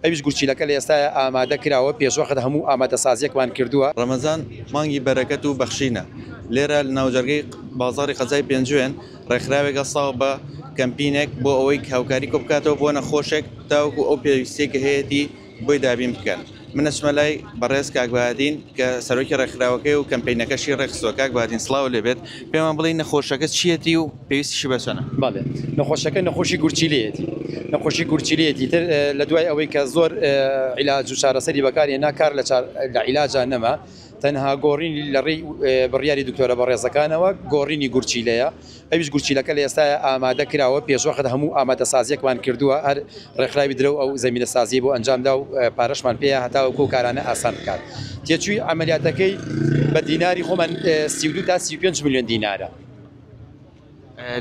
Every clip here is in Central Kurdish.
ئەویش گورچیلەکە لە ئێستایا ئامادە کراوە، پێشوەخت هەموو ئامادەسازییەکمان کردووە. ڕەمەزان مانگی بەرەکەت و بەخشینە، لێرە لە ناوجەرگەی بازاڕی قەزای پێنجوێن ڕێکخراوێک هەستاوە بە کەمپینێک بۆ ئەوەی هاوکاری کۆبکاتەوە بۆ نەخۆشێک تاوەکو ئەو پێویستیەی کە هەیەتی بۆی دابین بکەن. من ئەچمە لای بەڕێز کاک بەهادین کە سەرۆکی ڕێکخراوەکەی و کەمپەینەکەشی ڕێکخستووە. کاک بەهادین سڵاو لێبێت، پێمان بڵێی نەخۆشەکە چییەتی و پێویستیشی بە چەنە؟ بەڵێ نەخۆشەکە نەخۆشی گورچیلەیەتی، نەخۆشی گورچیلەیەتی تر لە دوای ئەوەی کە زۆر عیلاج و چارەسەری بەکارهێنا کار لە لە عیلاجا نەما، تەنها گۆڕینی لە ڕێی بڕیاری دکتۆرە بەڕێزەکانەوە گۆڕینی گورچیلەیە. ئەویش گورچیلەکە لە ئێستایا ئامادە کراوە، پێشوەخت هەموو ئامادەسازییەکمان کردووە، هەر ڕێکخراوی درەو ئەو زەمینەسازییەی بۆ ئەنجامدا و پارەشمان پێیە هەتاوەکو ئەو کارانە ئاسان بکات. تێچووی عەمەلیاتەکەی بە دیناری خۆمان 32 تا 35 ملیۆن دینارە.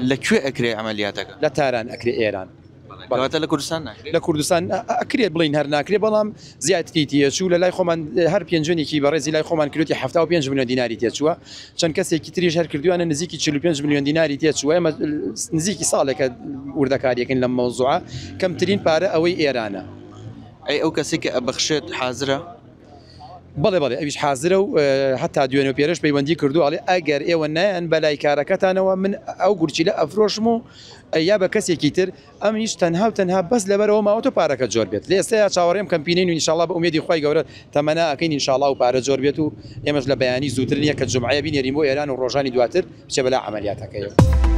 لە کوێ ئەکرێ عەمەلیاتەکە؟ لە تاران ئەکرێ، ئێران. کەواتە لە کوردستان ناکرێت؟ لە کوردستان ئەکرێت بڵین هەر ناکرێت بەڵام زیاتری تێچوو لە لای خۆمان هەر پێنجوێنێکی بەڕێزی لای خۆمان کردوویەتی 75 ملیۆن دیناری تێچووە چەند کەسێکی تریش هەر کردویانە نزیکی 45 ملیۆن دیناری تێچووە ئێمە نزیکی ساڵێکە وردەکاریەکەین لەم مەوزوعە کەمترین پارە ئەوەی ئێرانە. ئەی ئەو کەسەی کە ئەبەخشێت حازرە؟ بەڵێ بەڵێ ئەویش حازرە و هەتا دوێنێ و پێرێش پەیوەندی کردووە ئەڵێ ئەگەر ئێوە نایەن بەلای کارەکەتانەوە من ئەو گورچیلە ئەفرۆشم و یا بە کەسێکی تر ئەمنیش تەنها و تەنها بەس لەبەرەوە ماوەتەوە پارەکە جۆر بێت لە ئێستایا چاوەڕێم کەمپینین و ئینشاڵا بە ئومێدی خوای گەورە تەمەنا ئەکەین ئینشاڵا و پارە جۆر بێت و ئێمەش لە بەیانی زووتر نیە کە جومعەیە بینێرین بۆ ئێران و ڕۆژانی دواتر بچێ بەلا عەمەلیاتەکەیەوە.